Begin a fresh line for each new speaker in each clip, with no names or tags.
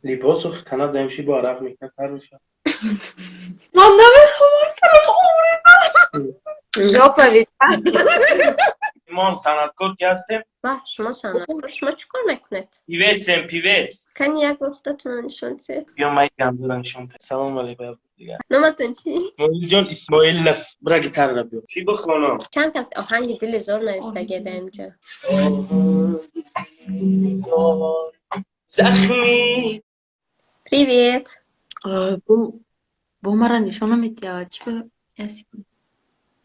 Либосу тана дамши бо арақ мекунад, тар мешавад.
Ман намехоҳам сарам омрезам.
Жопа ведь.
Мо ҳам санъаткор ки ҳастем.
Ва шумо санъаткор, шумо чӣ кор мекунед?
Певец ем, певец.
Кани, як бор худатонро нишон диҳед.
Биё, ман гандура нишон диҳам. Салом алейкум дигар.
Номатон чӣ?
Исмоилҷон Исмоилов, бира, гитарра биё. Чӣ бихонам?
Чанд кас оҳанги дили зор навистагида инҷа.
Захми.
Привет.
Бо мара нишон намедиҳад. Чӣ ба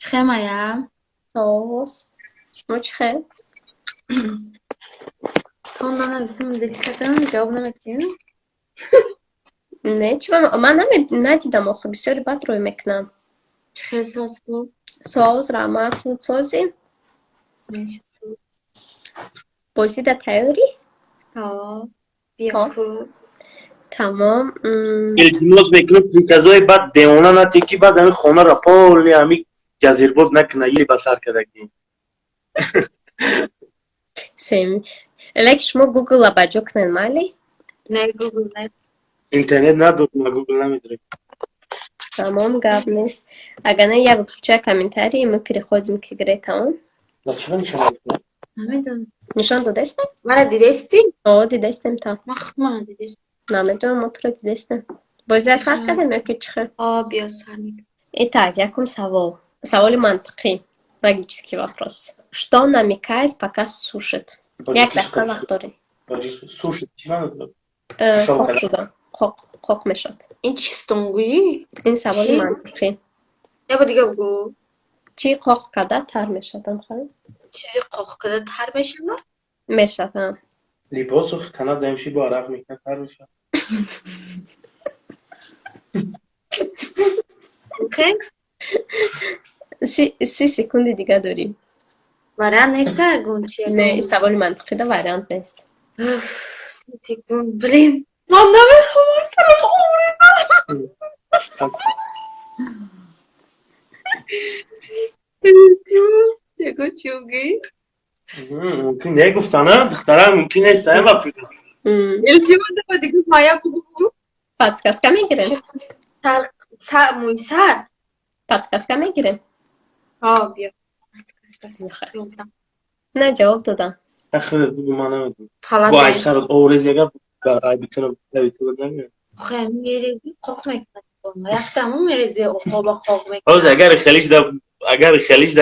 чӣ хемая?
Соз. Шумо чӣ хел?
То нанависим, дилкадам ҷавоб намедиҳӣ?
Не, чӣ, ман надидам охир, бисёри бад рӯй мекунам.
Чӣ хел, соз хуб?
Соз, раҳмат, худат созӣ? Бозида тайёрӣ?
Ҳо, биё ку.
Тамом.
Илтимос мекунам, приказҳои баъд девона натӣ, ки баъд ҳамин хонаро полный ҳамин ҷазирбод накуна, или ба сар кардагӣ.
Сем. Леки шумо Гугла ба ҷо кунед, майли?
Не, Гугл не.
Интернет надорам, ма Гугл намедорем.
Тамом, гап нест. Агар не, я выключаю комментарии, и мы переходим к игре, тамом?
Чаро нишон намедиҳӣ?
Намедонам.
Нишон додастем?
Мара дидестӣ?
О, дидастем та.
Ман худ мара дидестам.
Намедонам, мо туро дидастем. Бозия сар кардем ё ки чӣ хел?
О, биё, сар мекунем.
Итак, якум савол. Саволи мантиқӣ. Логический вопрос. Что намокает, пока сушит? Як дақиқа вақт дорем.
Сушит чӣ маъно дорад?
Қоқ шуда. Қоқ, қоқ мешавад.
Ин чистонгӯӣ?
Ин саволи мантиқӣ.
Як бор дига бигӯ.
Чӣ қоқ карда тар мешавад, амхай?
Чизи қоқ карда тар мешавад?
Мешавад, ҳа.
Либосу тана дамши бо арақ мекунад, тар мешавад.
Окей.
30 секунди дига дорем.
Вариант нест ягон чи?
Не, саволи мантиқида вариант нест.
30 секунд, блин. Ман намехоҳам сарам омрезам. Илтимос, ягон чи бигӯӣ?
Мумкин не гуфтана, духтара, мумкин нест, ай ба фикр.
Илтимос, давай дига мая бугу.
Подсказка мегирем?
Сар, сар, мӯи сар.
Подсказка мегирем?
Ҳо, биё.
Не, ҷавоб додам.
Худат бугу, ман намедонам.
Халат.
Бо ай сарат оврез яга ай битона битона.
Охе, мерези, қоқ мекунад. Яктаму мерези, оба қоқ мекунад.
Ҳозир агар хелиш да,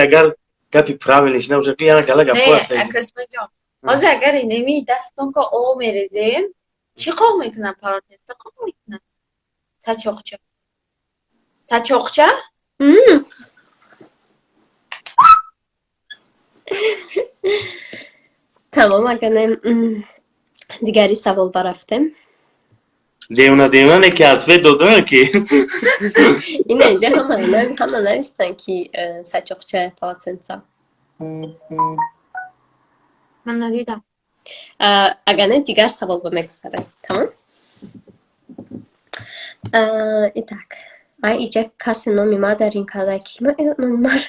агар гапи правильный набошад, ки яна гала гапҳо
Не,
ҳаст.
Акасмаҷон. Ҳозир агар инеми дастатон ка об мерезен, чӣ қоқ мекунад? Полотенце қоқ мекунад? Сачоқча. Сачоқча?
Тамом, агар не, дигари савол барафтем.
Девона, девона не, ки ответ додам ки.
Ина инҷа ҳама навистанд, ки сачоқча, полотенца.
Ман надидам.
Агар не, дигар савол ба мегузарем. Тамом? Итак, ай, иҷа касе номи ма дар ин карда, ки ма номи маро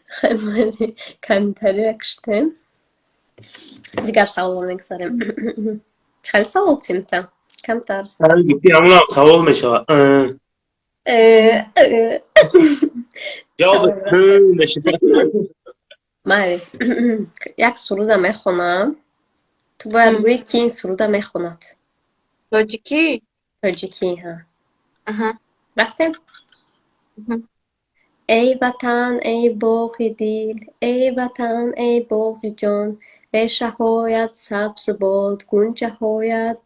хаймали комментария куштем. Дигар саволро мегузарем. Чӣ хеле савол тимта? Камтар.
Гуфти, ҳамонам савол мешавад. Ҷавоб мешавад.
Майли. Як суруда мехонам. Ту бояд гӯӣ, ки ин суруда мехонад.
Тоҷикӣ?
Тоҷикӣ, ҳа. Рафтем? Эй ватан, эй боғи дил, эй ватан, эй боғи ҷон, решаҳоят сабзу бод, гунчаҳоят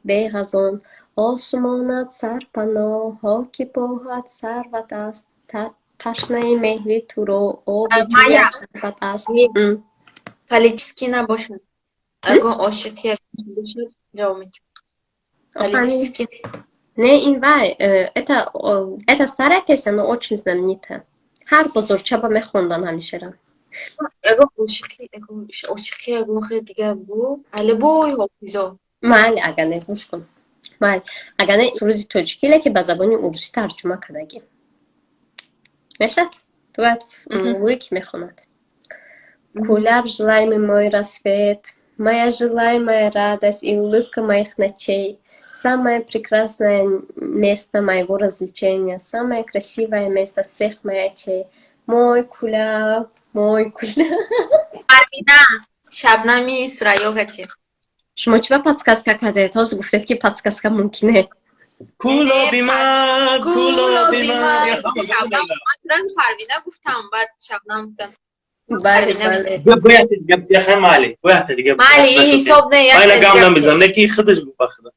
беғазон, осмонат сарпаноҳ, хоки поҳат сарват аст, ташнаи меҳри туро оби
Майя.
ҷӯят шарбат аст.
Политический набошад. Ягон ошиқи ягон бошад, ҷавоб медиҳам. Политический.
Не, ин вай, это старая песня, но очень знаменитая. Ҳар бозорчаба мехондан ҳамишера.
Ягон ошиқи, ягон ошиқи, ягон хел дига бу. Алибой ҳофизо.
Майли, агар не, гӯш кун. Майли, агар не, суруди тоҷикӣ, леки ба забони урусӣ тарҷума кардагӣ. Мешавад? Ту бояд гӯӣ, ки мехонад. Куляб, желаемый мой рассвет, моя желаемая радость и улыбка моих ночей, самое прекрасное место моего развлечения, самое красивое место всех моих очей. Мой Куляб, мой Куляб.
Парвина, Шабнами Сурайё гати.
Шумо чӣ ба подсказка кардед? Ҳозир гуфтед, ки подсказка мумкине.
Кулоби ман, кулоби ман.
Шабнам, ман сразу Парвина гуфтам, баъд Шабнам гуфтам.
Бале, бале.
Бояд дига яхе майли, бояд дига.
Майли, ин ҳисоб не.
Майла, гам намезанам, не ки худаш гуфт ба худа.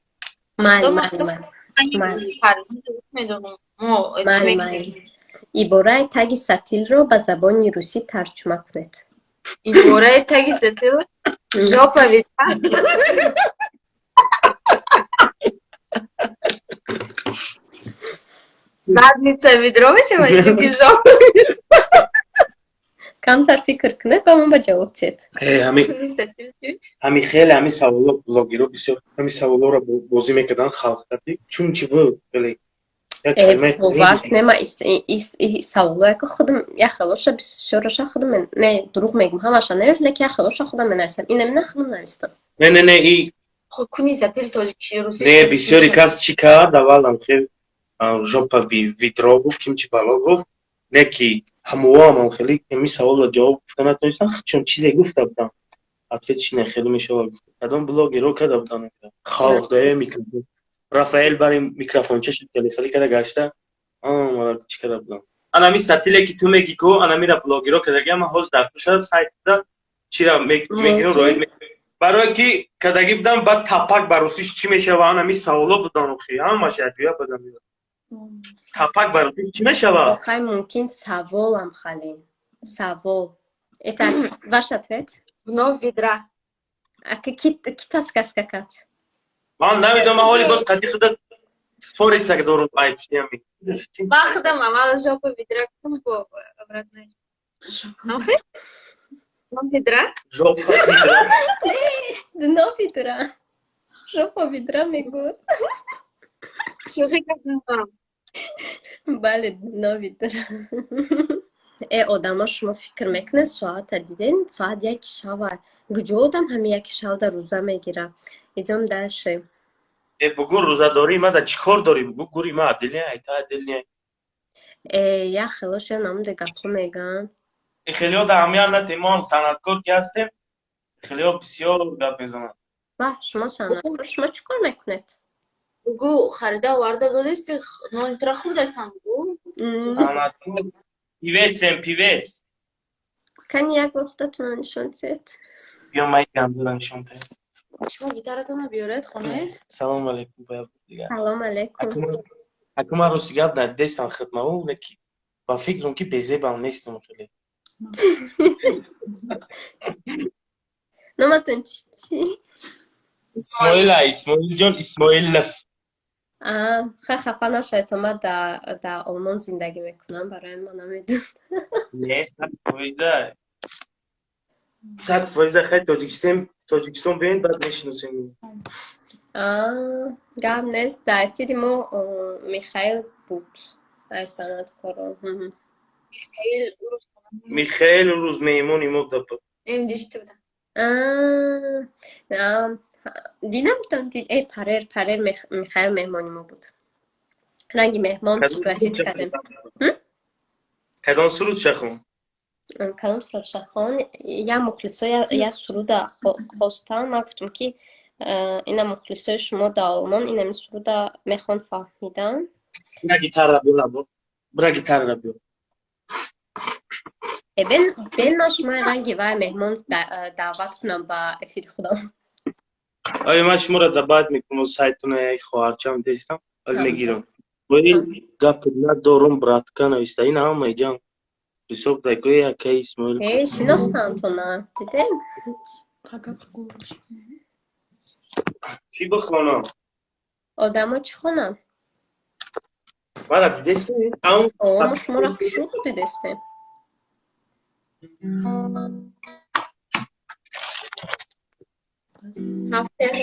Майли, майли, майли. Майли.
Парвина медонам. Мо чӣ
Майли,
мегӯем?
Майли. Ибораи таги сатилро ба забони русӣ тарҷума кунед.
Ибораи таги сатил? Жопа ведра. Задница ведро мешавад или ки жопа?
Камтар фикр кунед ва ман ба ҷавоб диҳед.
Э, ҳами
Сатил чӣ?
Ҳами хеле ҳами саволо, блогеро бисёр ҳами саволоро бозӣ мекарданд халқ кардӣ. Чун чӣ буд? Хеле як
Э,
калимаи
бовар кунед, ман саволое ки худам як хелоша, бисёраша худам не, дурӯғ мегӯм, ҳамаша не, лекин як хелоша худам менависам. Инамина худам навистам.
Не, не, не, и
Хуб, куни сатил тоҷикӣ, русӣ.
Не, бисёри кас чӣ кард? Аввалам хел жопа ведро гуфт, ким чӣ бало гуфт. Не ки ҳамоам ҳам хеле ҳами саволро ҷавоб гуфта натонистанд, чун чизе гуфта будам. Ответ чи не хеле мешавад. Кадом блогеро карда буданд? Халқ дае микрофон. Рафаэл бари микрофонча шид, хеле хеле када гашта. Мара чӣ карда будам? Анами сатиле ки ту мегӣ ку, анамира блогеро кардагӣ, ман ҳозир дар пуша сайтда чира мегирам, роид мекунам. Барое ки кардагӣ будам, баъд тапак ба русиш чӣ мешава, анами саволо будан охи, ҳамаш якҷоя будам. Тапак ба русиш чӣ мешава?
Охай, мумкин саволам халин. Савол. Итак, ваш ответ?
Дно ведра.
А ки подсказка кард?
Ман намедонам, ман ҳоли боз қади худа спориться дорум айб.
Ман худам аввал жопа ведра гуфтам, бо обратно. Охи? Дно ведра?
Жопа ведра.
Дно ведра. Жопа ведра мегӯяд.
Шӯхӣ кардам.
Бале, дно ведра. Э, одамо, шумо фикр мекунед, соата диден, соат 1 шава. Куҷо одам ҳами 1 шавда рӯза мегира? Идём дальше.
Э, бугӯ, рӯзадорӣ ма да чӣ кор дорӣ? Бугӯ, гури ма отдельный, айта отдельный.
Э, як хелош я намуде гапҳо мегӯянд.
Хелиҳо дар ҳамият натем, мо ҳам санъаткор ки ҳастем, хелиҳо бисёр гап мезананд.
Ва шумо санъаткор, шумо чӣ кор мекунед?
Бугӯ, харида оварда додести, нони тура хӯрдастам, бугӯ.
Санъаткор, певецем, певец.
Кани, як бор худатонро нишон диҳед.
Биё, ман гандура нишон диҳем.
Шумо гитаратонро биёред, хонед.
Салом алейкум, бояд дигар.
Салом алейкум.
Аку, ман рости гап надидестам хидмаву, леки ба фикрам ки безебам нестам хеле.
Номатон чӣ?
Исмоила, Исмоилҷон Исмоилов.
Ха, хафа нашавед, ман дар Олмон зиндагӣ мекунам, барои ман намедонам.
Не, 100%. 100%, хай, Тоҷикистон биёед, баъд мешиносем.
Гап нест, дар эфири мо Михаил буд, ай санъаткорон.
Михаил урус.
Михаил рӯз меҳмони мо буд.
Эмдишти будам.
Дидам, э, парер Михаил меҳмони мо буд. Ранги меҳмон пригласить кардем.
Кадом суруд шахон?
Кадом суруд шахон? Я мухлисо я суруда хостан, ман гуфтам ки ина мухлисои шумо дар Олмон инами суруда мехон фаҳмидан.
Бира, гитарра биёр, бира, гитарра биёр.
Э, бен, ман шумои ранги вай меҳмон даъват кунам ба эфири худам.
Оё ман шуморо даъват мекунам, сайтона як хоҳарчам дестам, оли мегирам. Бои гап надорум, братка нависта. Ин ҳама иҷам ҳисоб дакои акаи Исмоил.
Э, шинохтанд-тона, дидем?
Чӣ бихонам?
Одамо чӣ хонанд?
Мара дидестем?
О, мо шуморо хушрӯ дидестем.
7 теғи.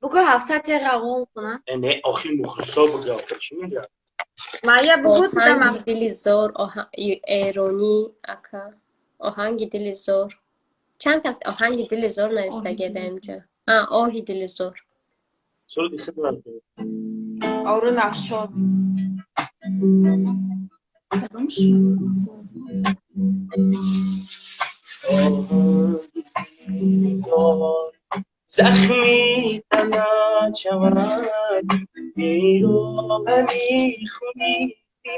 Бугӯ, 700 теғи алғон хона.
Э, не, охи, мухлисо буга, чӣ мегӯяд?
Майя, бугу.
Оҳанги дили зор, эронӣ ака. Оҳанги дили зор. Чанд кас оҳанги дили зор навистагида инҷа? А, оҳи дили зор.
Суруди хидмат.
Орун Афшор.
Кадомш?
Оҳанги зор захми танат шавад, пироҳани хуни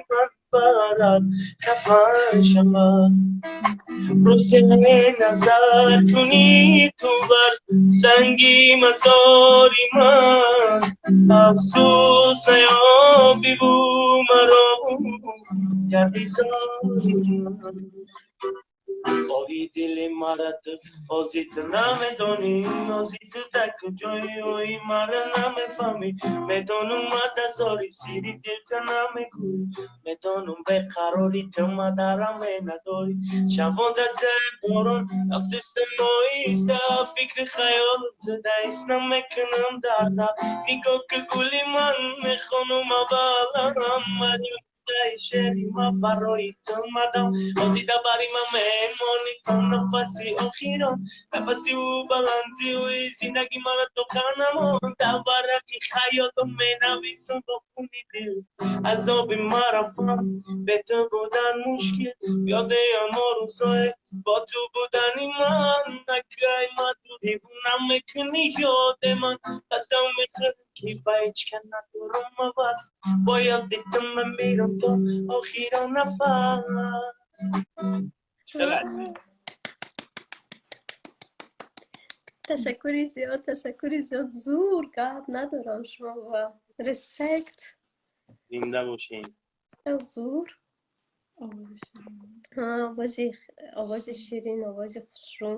ман барад кафан шавад. Рӯзе назар кунӣ ту бар санги мазори ман, афсӯс наёбиву маро гардӣ зори ман. Оҳи дили мара ту ҳозир ту намедонӣ, ҳозир ту дар куҷои, оҳи мара намефаҳмӣ. Медонум мадазори сири дил ту намегӯӣ, медонум беқарорӣ ту мадараме надорӣ. Шавон дар таи борон рафтистам оҳиста, фикри хаёлу ту даист намекунам дарда. Нигоҳ ки гули ман мехонум аввалам, шеъри ма барои ту мадам. Ҳозир дар бари ман меҳмонӣ то нафаси охирон, нафаси ӯ баландиӯи зиндагӣ маро тоқа намон. Дар варақи хаёлам менависам бо хуни дил, азоби маро фаҳм, бе ту будан мушкил. Ёди ҳамо рӯзое бо ту будани ман, акай ма ту девона мекунӣ ёди ман. Қасам мехӯрам ки ба ҳеҷ кас надорам ҳавас, бо ёди ту мемирам то охиро нафас.
Ташаккури зиёд, ташаккури зиёд. Зур, гап надорам шумо ва респект.
Зинда бошед.
Зур. Овози ширин, овози хушрӯ.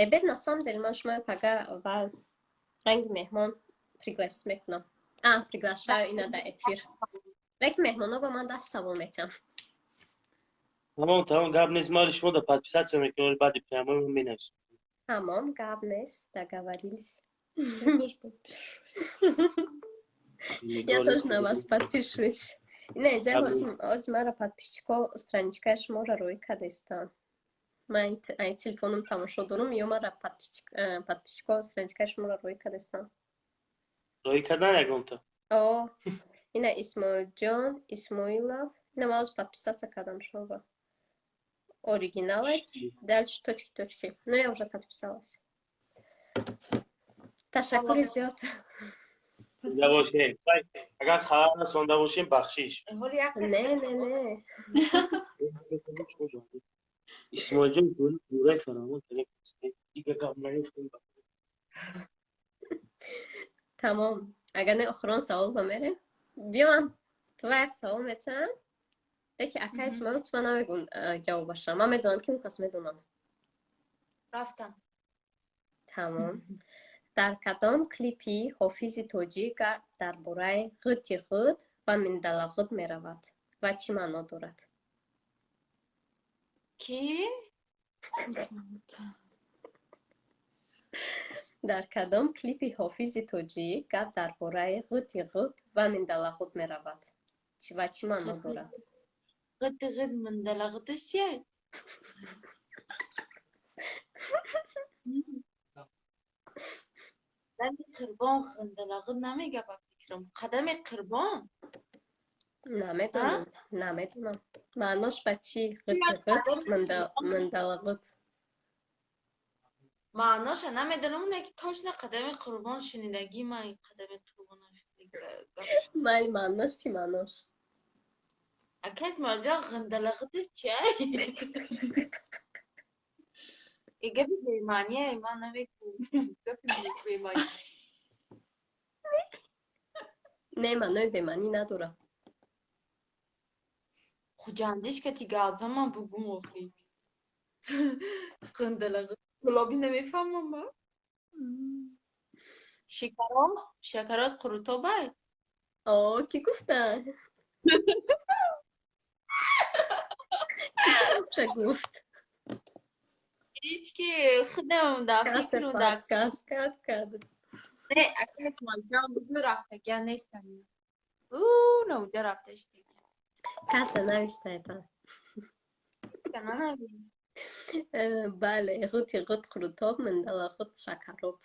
Эбед, на самом деле ман шуморо пага ва ранги меҳмон пригласить мекунам. А, приглашаю ина дар эфир. Лекин меҳмоно ба ман 10 савол метиҳам.
Тамом, тамом, гап нест. Ма шумо да подписаться мекунем, баъди прямой мо менависем.
Тамом, гап нест, договорились.
Я тоже подпишусь.
Я тоже на вас подпишусь. Ина инҷа ҳозир маро подписчико страничкаи шуморо рӯй кардастанд. Ман ай телефоном тамошо дорум, ё мара подписчико страничкаи шуморо рӯй кардастанд.
Рӯй кардан ягонта?
О, ина Исмоилҷон, Исмоилов. Ина ман ҳозир подписаться кардам шуморо. Оригинала, дальше точки, точки. Ну, я уже подписалась. Ташаккури зиёд.
Зинда бошед. Агар халал расонда бошем, бахшиш.
Не, не, не.
Исмоилҷон, ҷӯраи фаровон кардем. Дига гап наёфтем.
Тамом. Агар не, охирон савол ба мерем. Биё, ман ту як савол метиҳам. Леки ака Исмоил, ту ман намегӯм ҷавобаша. Ман медонам, ки он кас медонам.
Рафтам.
Тамом. Дар кадом клипи Ҳофизи тоҷик дар бораи ғити ғит ва миндалағит меравад ва чӣ маъно дорад?
Кӣ?
Дар кадом клипи Ҳофизи тоҷик гап дар бораи ғити ғит ва миндалағит меравад ва чӣ маъно дорад?
Ғити ғит, миндалағитиш чия? Қадами қурбон ғиндалағит намега ба фикрам. Қадами қурбон?
Намедонам, намедонам. Маънош ба чӣ? Ғити ғит, миндалағит.
Маъноша намедонам, не ки точно қадами қурбон шунидагӣ ман қадами қурбон.
Майли, маънош чӣ, маънош?
Ака Исмоилҷон, ғиндалағитиш чия? И гапи бемаъние, ман намекунам. Гапи бемаъни.
Не, маънои бемаънӣ надорад.
Хуҷандиш кати гап зан, ман бугум охи. Ғиндалағит. Гулобӣ намефаҳмам ма. Шекарот, шекарот қурутобай?
О, кӣ гуфта? Кӣ гуфт?
Ҳеҷ ки, худам дар фикру дар
Каскад кард.
Не, ака Исмоилҷон, бугу рафтагия нестам. Ӯ, навҷа рафта шудагия.
Каса навистаетон.
Нанавис.
Бале, ғути ғут қурутоб, миндала ғут шакароб.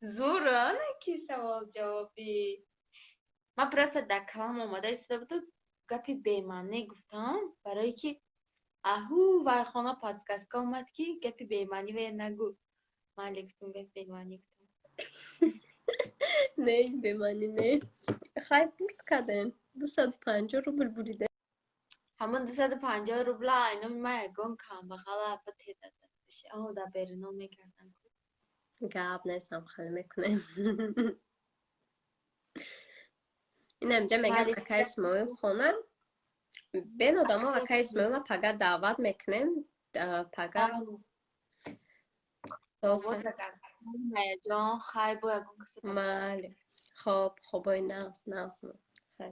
Зур, ана ки савол ҷавобӣ. Ман просто дар калам омада истода будам, гапи бемаънӣ гуфтам, барое ки аҳу вайхона подсказка омад, ки гапи бемаънӣ ве нагӯ. Майли, гуфтам, гапи бемаънӣ гуфтам.
Не, бемаънӣ не. Хай, бурд кардем. 250 рубл буридем.
Ҳамон 250 рубла айноми ман ягон камбағала битеда дасташ. Аҳо, дар беруно мекардан.
Гап нестам, хеле мекунем. Инамҷа мегӯяд, акай Исмоил хона. Бен одамо, акай Исмоила пага даъват мекунем. Пага.
Ҷон, хай, бо ягон касе.
Майли. Хоб, хобои нағз, нағз. Хай.